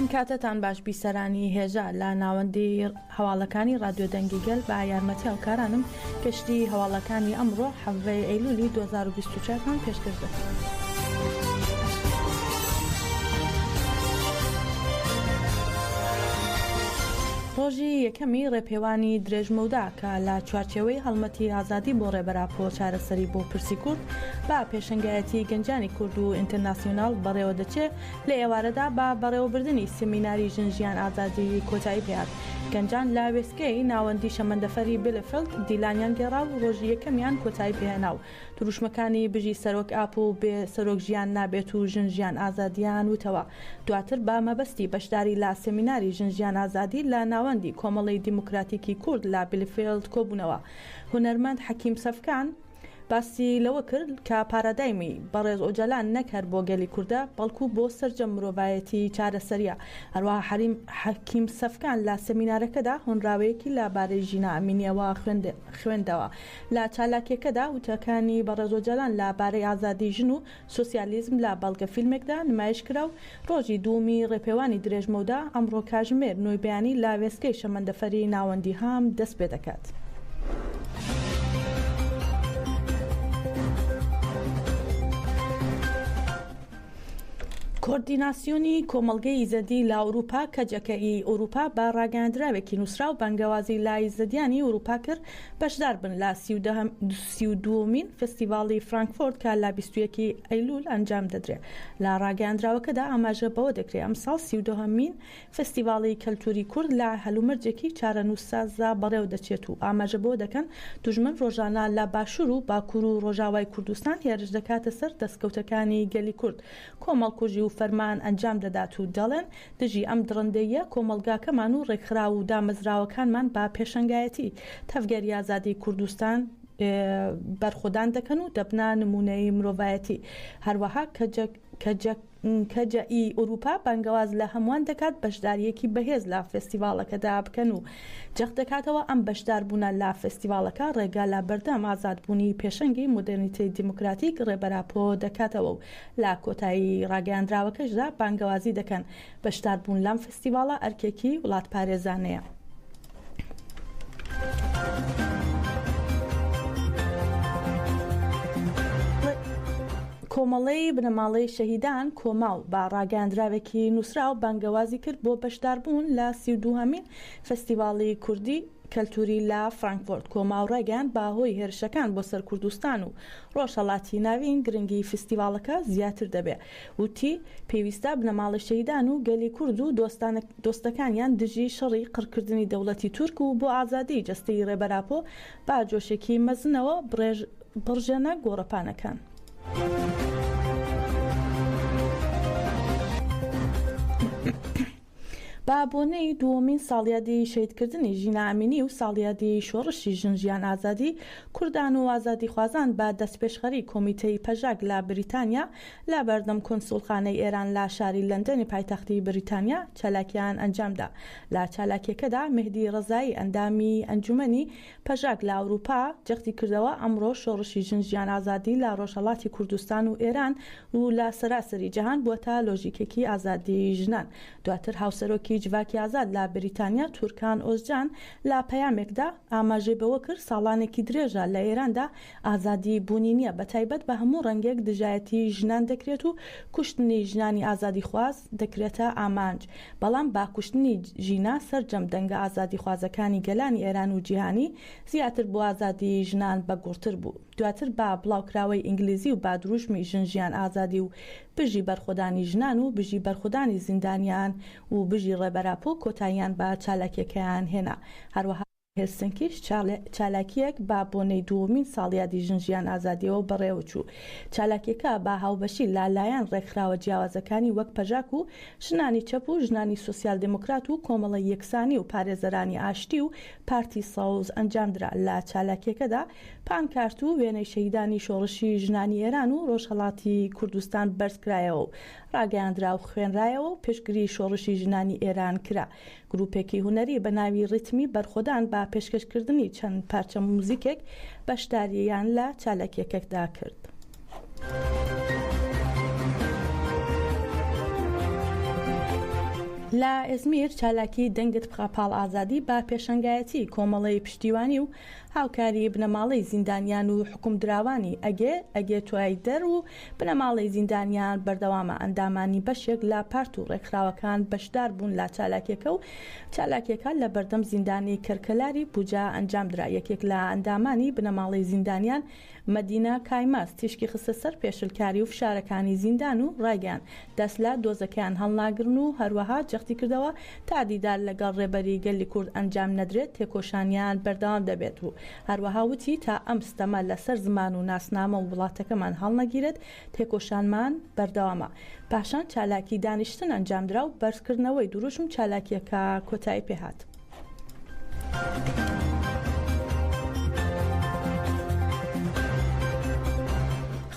ئەم کاتەتان باش بیسەرانی هێژا لە ناوەندی هەواڵەکانی ڕادیۆ دەنگی گەل بە یارمەتی هاوکارانم گەشتی هەواڵەکانی ئەمڕۆ حەڤەی ئەیلولی 2024 تان پێشکەش دەکەم. ڕۆژی یەکەمی ڕێپێوانی درێژمەودا کە لە چوارچێوەی هەڵمەتی ئازادی بۆ ڕێبەر ئاپۆ چارەسەری بۆ پرسی کورد بە پێشەنگایەتی گەنجانی کورد و ئینتەرناسیۆناڵ بەڕێوەدەچێ، لە ئێوارەدا بە بەڕێوەبردنی سمیناری ژن ژیان ئازادی کۆتایی پێهات. گەنجان لە وێستگەی ناوەندی شەمەندەفەری بیلفێلد دیلانیان گێڕا و ڕۆژی یەکەمیان کۆتایی پێهێنا و دروشمەکانی بژی سەرۆک ئاپۆ و بێ سەرۆک ژیان نابێت و ژن ژیان ئازادییان وتەوە. دواتر بە مەبەستی بەشداری لە سێمیناری ژن ژیان ئازادی لە ناوەندی کۆمەڵەی دیموکراتیکی کورد لە بیلفێلد کۆبوونەوە. هونەرمەند حەکیم سەفکان باسی لەوە کرد کە پارادایمی بەڕێز ئۆجالان نەک هەر بۆ گەلی کوردە، بەڵکو بۆ سەرجەم مرۆڤایەتی چارەسەرییە. هەروەها حەریم حەکیم سەفکان لە سێمینارەکەدا هۆنراوەیەکی لە بارەی ژینا ئەمینییەوە خوێندەوە. لە چالاکییەکەدا وتەکانی بەڕێز ئۆجالان لە بارەی ئازادی ژن و سۆسیالیزم لە بەڵگەفیلمێکدا نمایش کرا و ڕۆژی دووەمی ڕێپێوانی درێژمەودا ئەمڕۆ کاژمێر نۆی بەیانی لە وێستگەی شەمەندەفەری ناوەندی هام دەست پێدەکات. کۆردیناسیۆنی کۆمەڵگەی ئیزەدی لە ئەوروپا، کەجەکە ی ئەوروپا، بە ڕاگەیاندراوێکی نووسراو بانگەوازی لە ئیزەدیانی ئەوروپا کرد بەشدار بن لە 32مین فێستیڤاڵی فرانکفۆرت کە لە 21 ی ئەیلول ئەنجام دەدرێت. لە ڕاگەیاندراوەکەدا ئاماژە بەوە دەکرێت ئەمساڵ 32مین فێستیڤاڵی کەلتوری کورد لە هەلومەرجێکی چارەنووسسازدا بەڕێوەدەچێت و ئاماژە بەوە دەکەن دوژمن ڕۆژانە لە باشوور و باکوور و ڕۆژاوای کوردستان هێرش دەکاتە سەر دەستکەوتەکانی گەلی کورد کۆمەڵکوژی و فەرمان ئەنجام دەدات و دەڵێن دژی ئەم دڕندەییە کۆمەڵگاکەمان و ڕێکخراو و دامەزراوەکانمان بە پێشەنگایەتی تەڤگەری ئازادی کوردستان بەرخۆدان دەکەن و دەبنە نموونەی مرۆڤایەتی. هەروەها کەجەکە کەجەئی ئورووپا بانگەواز لە هەمووان دەکات بەشدارییەکی بەهێز لە فێستیڤاڵەکەدا بکەن و جەخت دەکاتەوە ئەم بەشداربوونە لە فێستیڤاڵەکە ڕێگا لە بەردەم ئازادبوونی پێشەنگی مۆدێرنیتەی دیموکراتیک ڕێبەر ئاپۆ دەکاتەوە و لە کۆتایی ڕاگەیاندراوەکەشدا بانگەوازی دەکەن بەشداربوون لەم فێستیڤاڵە ئەرکێکی وڵاتپارێزانەیە. کۆمەڵەی بنەماڵەی شەهیدان کۆماو بە ڕاگەیاندراوێکی نووسراو بانگەوازی کرد بۆ بەشداربوون لە 32هەمین فستیڤاڵی کوردی کەلتوری لە فرانکفۆرت کۆماو ڕایگەیاند بە هۆی هێرشەکان بۆ سەر کوردستان و ڕۆژهەڵاتی ناوین گرنگی فستیڤاڵەکە زیاتر دەبێ وتی پێویستە بنەماڵەی شەهیدان و گەلی کورد و دۆستەکانیان دژی شەڕی قڕکردنی دەوڵەتی تورک و بۆ ئازادیی جەستەیی ڕێبەر ئاپۆ بە جۆشێکی مەزنەوە بڕژێنە گۆڕەپانەکان. بە بۆنەی دووەمین ساڵیادی شەهیدکردنی ژینا ئەمینی و ساڵیادی شۆڕشی ژن ژیان ئازادی، کوردان و ئازادیخوازان بە دەستپێشخەری کۆمیتەی پەژاک لە بریتانیا لە بەردەم کونسوڵخانەی ئێران لە شاری لەندەنی پایتەختی بریتانیا چالاکیان ئەنجامدا. لە چالاکیەکەدا مێهدی ڕەزایی ئەندامی ئەنجومەنی پەژاک لە ئەوروپا جەختی کردەوە ئەمڕۆ شۆڕشی ژن ژیان ئازادی لە ڕۆژهەڵاتی کوردستان و ئێران و لە سەراسەری جیهان بووەتە لۆژیکێکی ئازادی ژنان. دواتر هاوسەرۆکی جڤاکی ئازاد لە بریتانیا تورکان ئۆزجان لە پەیامێکدا ئاماژەی بەوە کرد ساڵانێکی درێژە لە ئێراندا ئازادی بوونی نییە بەتایبەت بە هەموو ڕەنگێک دژایەتی ژنان دەکرێت و کوشتنی ژنانی ئازادیخواز دەکرێتە ئامانج بەڵام بە کوشتنی ژینا سەرجەم دەنگە ئازادیخوازەکانی گەلانی ئێران و جیهانی زیاتر بۆ ئازادی ژنان بەگوڕتر بوو. دواتر بە بڵاوکراوەی ئینگلیزی و بە دروشمی ژن ژیان ئازادی و بژی بەرخۆدانی ژنان و بژی بەرخودانی زیندانیان و بژی ڕێبەر ئاپۆ کۆتاییان بە چالاکیەکەیان هێنا. هەروەها هێلسنکیش چالاکییەک بە بۆنەی دووەمین ساڵیادی ژن ژیان ئازادیەوە بەڕێوەچوو. چالاکیەکە بە هاوبەشی لە لایەن ڕێکخراوە جیاوازەکانی وەک پەژاک و ژنانی چەپ و ژنانی سۆسیال دێمۆکرات و کۆمەڵەی یەکسانی و پارێزەرانی ئاشتی و پارتی سەوز ئەنجامدرا. لە چالاکیەکەدا پانکارت و وێنەی شەهیدانی شۆڕشی ژنانی ئێران و ڕۆژهەڵاتی کوردستان بەرزکرایەوە و ڕاگەیاندراو خوێنرایەوە و پشتگری شۆڕشی ژنانی ئێران کرا. گروپێکی هونەری بە ناوی ڕیتمی بەرخۆدان بە پێشکەشکردنی چەند پارچە موزیکێک بەشدارییان لە چالاکییەکەدا کرد. لە ئێزمیر چالاکی دەنگت بخە پاڵ ئازادی بە پێشەنگایەتی کۆمەڵەی پشتیوانی و هاوکاری بنەماڵەی زیندانیان و حوکمدراوانی ئەگێ ئەگێ توایدەر و بنەماڵەی زیندانیان بەردەوامە ئەندامانی بەشێک لە پارت و ڕێکخراوەکان بەشدار بوون لە چالاکیەکە و چالاکیەکە لە بەردەم زیندانی کەرکەلاری بوجا ئەنجامدرا یەکێک لە ئەندامانی بنەماڵەی زیندانیان مەدینە کایماز تیشکی خستە سەر پێشلکاری و فشارەکانی زیندان و ڕایگەیاند، دەست لە دۆزەکەیان هەڵناگرن و هەروەها جەختیکردەوە، تا دیدار لەگەڵ ڕێبەری گەلی کورد ئەنجام نەدرێت تێکۆشانیان بەردەوام دەبێت و هەروەها وتی، تا ئەم ستەمە لەسەر زمان و ناسنامە و وڵاتەکەمان هەڵنەگیرێت تێکۆشانمان بەردەوامە. پاشان چالاکی دانیشتن ئەنجامدرا و بەرزکردنەوەی دروشم چالاکییەکە کۆتایی پێهات.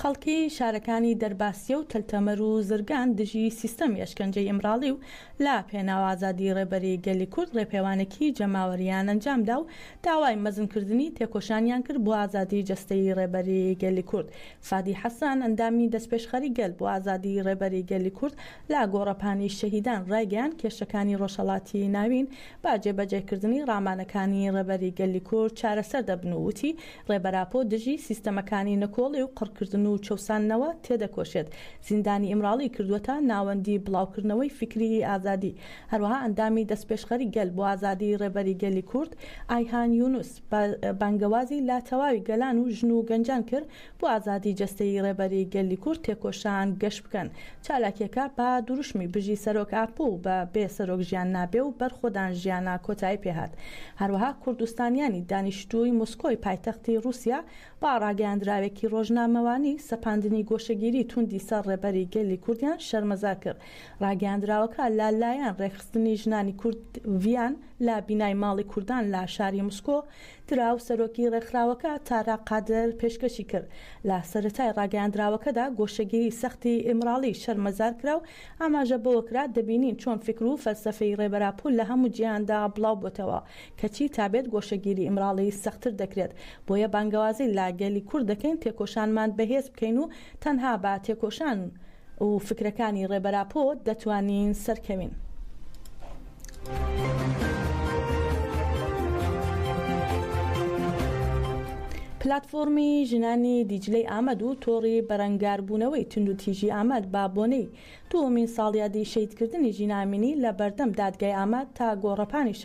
خەڵکی شارەکانی دەرباسیە و تەلتەمەر و زرگان دژی سیستەمی ئەشکەنجەی ئیمراڵی و لە پێناو ئازادی ڕێبەری گەلی کورد ڕێپێوانێکی جەماوەریان ئەنجامدا و داوای مەزنکردنی تێکۆشانیان کرد بۆ ئازادی جەستەیی ڕێبەری گەلی کورد. فادی حەسەن، ئەندامی دەستپێشخەری گەل بۆ ئازادی ڕێبەری گەلی کورد لە گۆڕەپانی شەهیدان ڕایگەیاند، کێشەکانی ڕۆژهەڵاتی ناوین بە جێبەجێکردنی ڕامانەکانی ڕێبەری گەلی کورد چارەسەر دەبن و وتی، ڕێبەر ئاپۆ دژی سیستەمەکانی نکۆڵی و قڕکردن و چەوساندنەوە تێدەکۆشێت، زیندانی ئیمراڵی کردووەتە ناوەندی بڵاوکردنەوەی فیکری ئازادی. هەروەها ئەندامی دەستپێشخەری گەل بۆ ئازادی ڕێبەری گەلی کورد ئایهان یونس بانگەوازی لە تەواوی گەلان و ژن و گەنجان کرد بۆ ئازادی جەستەیی ڕێبەری گەلی کورد تێکۆشان گەش بکەن. چالاکیەکە بە دروشمی بژی سەرۆک ئاپۆ و بە بێ سەرۆک ژیان نابێ و بەرخۆدان ژیانە کۆتایی پێهات. هەروەها کوردستانیانی دانیشتووی مسکۆی پایتەختی ڕووسیا بە ڕاگەیاندراوێکی ڕۆژنامەوانی سەپاندنی گۆشەگیری توندی سەر ڕێبەری گەلی کوردیان شەرمەزار کرد. ڕاگەیاندراوەکە لە لایەن ڕێکخستنی ژنانی کورد ڤیان لە بینای ماڵی کوردان لە شاری مسکۆ درا و سەرۆکی ڕێکخراوەکە تارا قادر پێشکەشی کرد. لە سەرەتای ڕاگەیاندراوەکەدا گۆشەگیری سەختی ئیمراڵی شەرمەزار کرا و ئاماژە بەوە کرا دەبینین چۆن فیکر و فەلسەفەی ڕێبەر ئاپۆ لە هەموو جیهاندا بڵاوبۆتەوە، کەچی تابێت گۆشەگیری ئیمراڵی سەختتر دەکرێت. بۆیە بانگەوازی لە گەلی کورد دەکەین تێکۆشانمان بەهێز بکەین و تەنها بە تێکۆشان و فکرەکانی ڕێبەر ئاپۆ دەتوانین سەرکەوین. پلاتفۆرمی ژنانی دیجلەی ئامەد و تۆڕی بەرەنگاربوونەوەی توندوتیژی ئامەد بە بۆنەی دووەمین ساڵیادی شەهیدکردنی ژینا ئەمینی لە بەردەم دادگای ئامەد تا گۆڕەپانی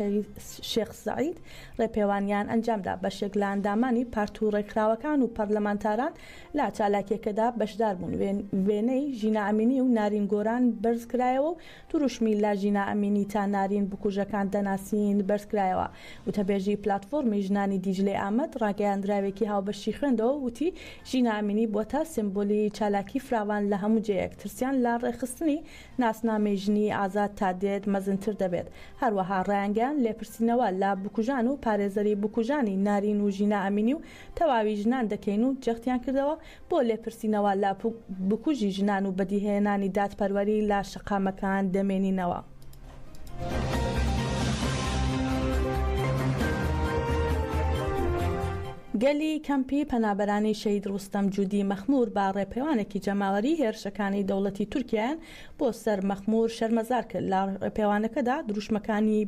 شێخ سەعید ڕێپێوانیان ئەنجامدا، بەشێک لە ئەندامانی پارت و ڕێکخراوەکان و پەرلەمانتاران لە چالاکییەکەدا بەشداربوون، وێنەی ژینا ئەمینی و نارین گۆران بەرزکرایەوە و دروشمی لە ژینا ئەمینی تا نارین بکوژەکان دەناسین بەرزکرایەوە. وتەبێژی پلاتفۆرمی ژنانی دیجلەی ئامەد ڕاگەیاندراوێکی هاوبەشی خوێندەوە و وتی، ژینا ئەمینی بووەتە سیمبولی چالاکی فراوان لە هەموو جێیەک، ترسیان لە ڕێکخستنی ناسنامەی ژنی ئازاد تا دێت مەزنتر دەبێت. هەروەها ڕایانگەیاند، لێپرسینەوە لە بکوژان و پارێزەری بکوژانی نارین و ژینا ئەمینی و تەواوی ژنان دەکەین و جەختیان کردەوە، بۆ لێپرسینەوە لە بکوژی ژنان و بەدیهێنانی دادپەروەری لە شەقامەکان دەمێنینەوە. گەلی کەمپی پەنابەرانی شەهید ڕوستەم جودی مەخمور بە ڕێپێوانێکی جەماوەری هێرشەکانی دەوڵەتی تورکیایان بۆ سەر مەخمور شەرمەزار کرد، لە ڕێپێوانەکەدا دروشمەکانی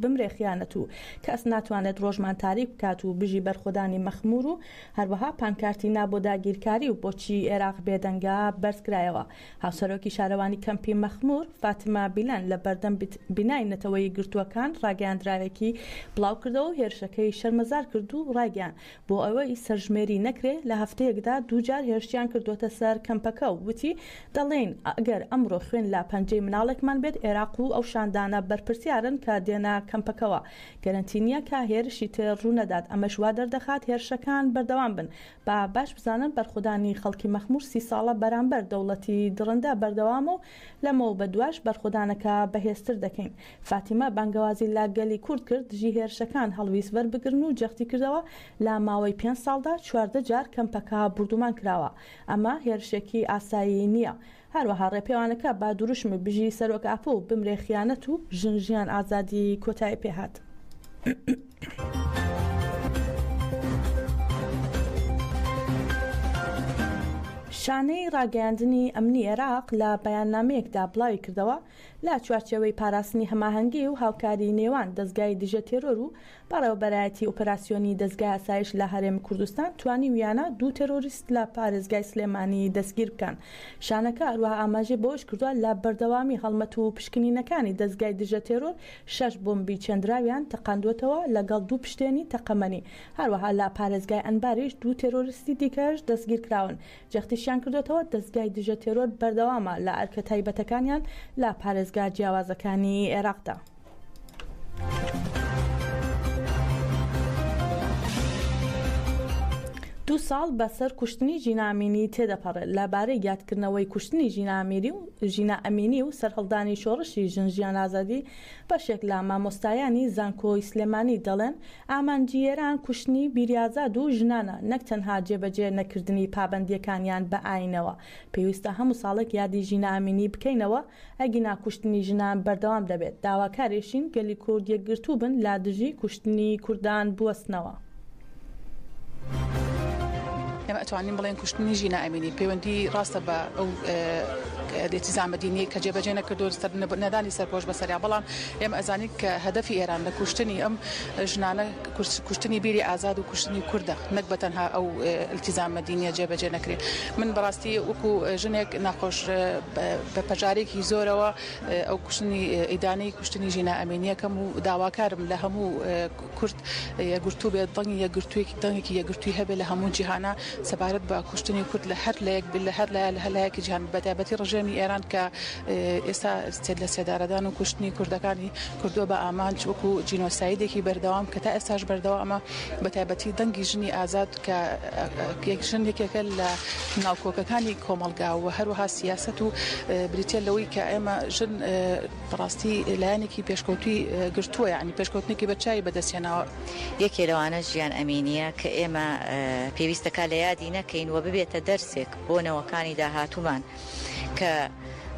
بمرێ خیانەت و کەس ناتوانێت ڕۆژمان تاریک بکات و بژی بەرخۆدانی مەخمور و هەروەها پانکارتی نا بۆ داگیرکاری و بۆچی ئێراق بێدەنگە بەرزکرایەوە. هاوسەرۆکی شارەوانی کەمپی مەخمور، فاتمە بیلان لە بەردەم بینای نەتەوە یەکگرتووەکان ڕاگەیاندراوێکی بڵاوکردەوە و هێرشەکەی شەرمەزار کرد و ڕایگەیاند، بۆ ئەوەی سەرژمێری نەکرێ لە هەفتەیەکدا دووجار هێرشیان کردووەتە سەر کەمپەکە و وتی، دەڵێین ئەگەر ئەمڕۆ خوێن لە پەنجەی مناڵێکمان بێت ئێراق و ئەو شاندانە بەرپرسیارن کە دێنە کەمپەکەوە. گەرەنتی نییە کە هێرشی تر ڕوونەدات، ئەمەش وا دەردەخات هێرشەکان بەردەوام بن. با باش بزانن بەرخۆدانی خەڵکی مەخمور سی ساڵە بەرامبەر دەوڵەتی دڕندە بەردەوامە و لەمەو بەدواش بەرخۆدانەکە بەهێزتر دەکەین. فاتیمە بانگەوازی لە گەلی کورد کرد دژی هێرشەکان هەڵویست وەربگرن و جەختی کردەوە لە ماوەی پێنج ساڵدا 14 جار کەمپەکە بوردومان کراوە، ئەمە هێرشێکی ئاسایی نییە. هەروەها ڕێپێوانەکە بە دروشمی بژی سەرۆک ئاپۆ و بمرێ خیانەت و ژن ژیان ئازادی کۆتایی پێهات. شانەی ڕاگەیاندنی ئەمنی عێراق لە بەیاننامەیەکدا بڵاویکردەوە، لە چوارچێوەی پاراستنی هەماهەنگی و هاوکاری نێوان دەزگای دژە تێرۆر و بەڕێوەبەرایەتی ئۆپەراسیۆنی دەزگای ئاسایش لە هەرێمی کوردستان توانیویانە دوو تێرۆریست لە پارێزگای سلێمانی دەستگیر بکەن. شانەکە هەروەها ئاماژەی بەوەشکردووە، لە بەردەوامی هەڵمەت و پشکنینەکانی دەزگای دژە تێرۆر شەش بۆمبی چێندراویان تەقاندووەتەوە لەگەڵ دوو پشتێنی تەقەمەنی، هەروەها لە پارێزگای ئەنباریش دوو تێرۆریستی دیکەش دەستگیرکراون. جەختیشیان کردۆتەوە، دەزگای دژە تێرۆر بەردەوامە لە ئەرکە تایبەتەکانیان لە پارێزگا جیاوازەکانی عێراقدا. دوو ساڵ بەسەر کوشتنی ژینا ئەمینی تێدەپەڕێت، لەبارەی یادکردنەوەی کوشتنی ژینا ئەمیری و ژینا ئەمینی و سەرهەڵدانی شۆڕشی ژن ژیان ئازادی، بەشێک لە مامۆستایانی زانکۆی سلێمانی دەڵێن، ئامانجی ئێران کوشتنی بیری ئازاد و ژنانە نەک تەنها جێبەجێ نەکردنی پابەندییەکانیان بە ئایینەوە، پێویستە هەموو ساڵێک یادی ژینا ئەمینی بکەینەوە، ئەگینا کوشتنی ژنان بەردەوام دەبێت، داواکاریشین گەلی کورد یەکگرتوو بن لە دژی کوشتنی کوردان بوەستنەوە. ئێمە ئەتوانین بڵێین کوشتنی ژینا ئەمینی پەیوەندی ڕاستە بە ئەو ئیلتیزامە دینیەی کە جێبەجێ نەکردو نەدانی سەرپۆش بەسەریا، بەڵام ئێمە ئەزانین کە هەدەفی ئێران لە کوشتنی ئەم ژنانە کوشتنی بیری ئازاد و کوشتنی کوردە نەک بە تەنها ئەو ئیلتیزامە دینیە جێبەجێ نەکرێ. من بەڕاستی وەکو ژنێک ناخۆش بە پەژارێکی زۆرەوە ئەو کوشتنی ئیدانەی کوشتنی ژینا ئەمینیەکەم و داواکارم لە هەموو کورد یەکگرتوو بێت، دەنگی یەکگرتوویەکی دەنگێکی یەکگرتووی هەبێت لە هەموو جیهانا سەبارەت بە کوشتنی کورد لە هەر لایەک لە هەر لایە لە هەر لایەکی جیهان بە تایبەتی ڕژێمی ئێران کە ئێستا لە سێدارەدان و کوشتنی کوردەکانی کردووە بە ئامانج وەکو جینۆسایدێکی بەردەوام کە تا ئێستاش بەردەوامە بە تایبەتی دەنگی ژنی ئازاد کە یەک ژن یەکێکە لە ناوکۆکەکانی کۆمەڵگا و هەروەها سیاسەت و بریتیە لەوەی کە ئێمە ژن بەڕاستی لایەنێکی پێشکەوتووی گرتووە یانی پێشکەوتنێکی بەرچاوی بەدەست هێناوە. یەکێ لەوانە ژیان ئەمینییە کە ئێمە پێویستەکا لە یادی نەکەین و ببێتە دەرسێک بۆ نەوەکانی داهاتوومان کە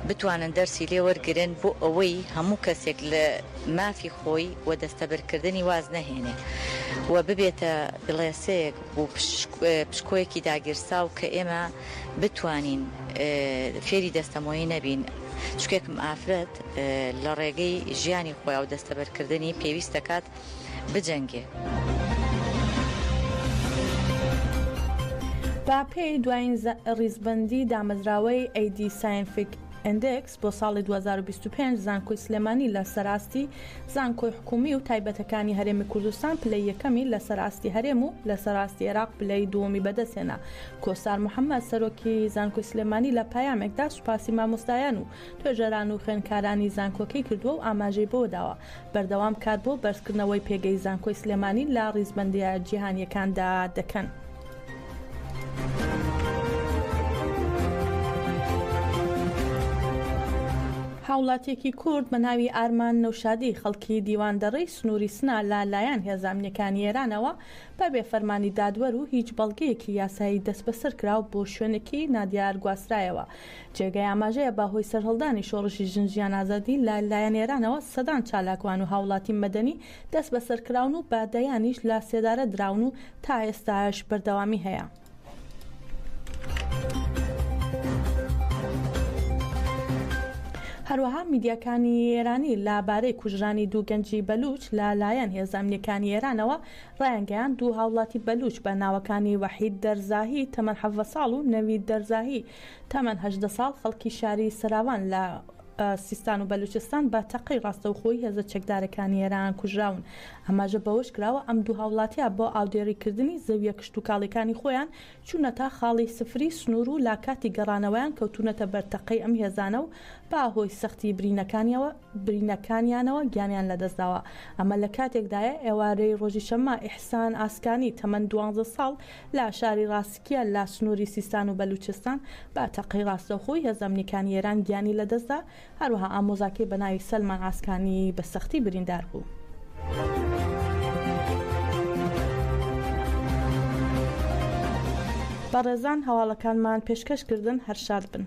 بتوانن دەرسی لێ وەرگرن بۆ ئەوەی هەموو کەسێک لە مافی خۆی و دەستەبەرکردنی واز نەهێنێ و ببێتە بڵێسەیەک و پشکۆیەکی داگیرساو کە ئێمە بتوانین فێری دەستەمۆیی نەبین چونکێکم ئافرەت لە ڕێگەی ژیانی خۆیا و دەستەبەرکردنی پێویست دەکات بجەنگێ. بە پێی دوایین ڕیزبەندی دامەزراوەی AD Scientific Index بۆ ساڵی 2025 زانکۆی سلێمانی لە سەر ئاستی زانکۆی حکومی و تایبەتەکانی هەرێمی کوردستان پلەی یەکەمی لە سەر ئاستی هەرێم و لە سەر ئاستی عێراق پلەی دووەمی بەدەستهێنا. کۆسار محەمەد سەرۆکی زانکۆی سلێمانی لە پەیامێکدا سوپاسی مامۆستایان و توێژەران و خوێندکارانی زانکۆکەی کردووە و ئاماژەی بەوەداوە بەردەوام کار بۆ بەرزکردنەوەی پێگەی زانکۆی سلێمانی لە ڕیزبەندییە جیهانییەکاندا دەکەن. هاوڵاتییەکی کورد بە ناوی ئارمان نەوشادی خەڵکی دیواندەڕەی سنووری سنە لە لایەن هێزە ئەمنییەکانی ئێرانەوە بە بێ فەرمانی دادوەر و هیچ بەڵگەیەکی یاسایی دەستبەسەر کرا و بۆ شوێنێکی نادیار گواسترایەوە. جێگای ئاماژەیە بە هۆی سەرهەڵدانی شۆڕشی ژن ژیان ئازادی لە لایەن ئێرانەوە سەدان چالاکوان و هاوڵاتی مەدەنی دەستبەسەر کراون و بە دەیانیش لە سێدارە دراون و تا ئێستاش بەردەوامی هەیە. هەروەها میدیاکانی ئێرانی لە بارەی کوژرانی دوو گەنجی بەلوچ لە لایەن هێزە ئەمنیەکانی ئێرانەوە ڕایانگەیاند، دوو هاوڵاتی بەلوچ بە ناوەکانی وەحید دەرزاهی تەمەن 17 ساڵ و نەوید دەرزاهی تەمەن 18 ساڵ خەڵکی شاری سەراوان لە سیستان و بەلوچستان بە تەقەی ڕاستەوخۆی هێزە چەکدارەکانی ئێران کوژراون. ئاماژە بەوەشکراوە، ئەم دوو هاوڵاتیە بۆ ئاودێریکردنی زەویە کشتوکاڵیەکانی خۆیان چوونەتە خاڵی سفری سنوور و لە کاتی گەڕانەوەیان کەوتوونەتە بەر تەقەی ئەم هێزانە و بە هۆی سەختی برینەکانیەوە برینەکانیانەوە گیانیان لەدەستداوە. ئەمە لە کاتێکدایە ئێوارەی ڕۆژی شەممە ئیحسان ئاسکانی تەمەن 12 ساڵ لە شاری ڕاسکیە لە سنووری سیستان و بەلوچستان بە تەقەی ڕاستەوخۆی هێزە ئەمنیەکانی ئێران گیانی لەدەستدا، هەروەها ئامۆزاکەی بە ناوی سەلمان ئاسکانی بە سەختی بریندار بوو. بەڕێزان هەواڵەکانمان پێشکەش کردن هەر شاد بن.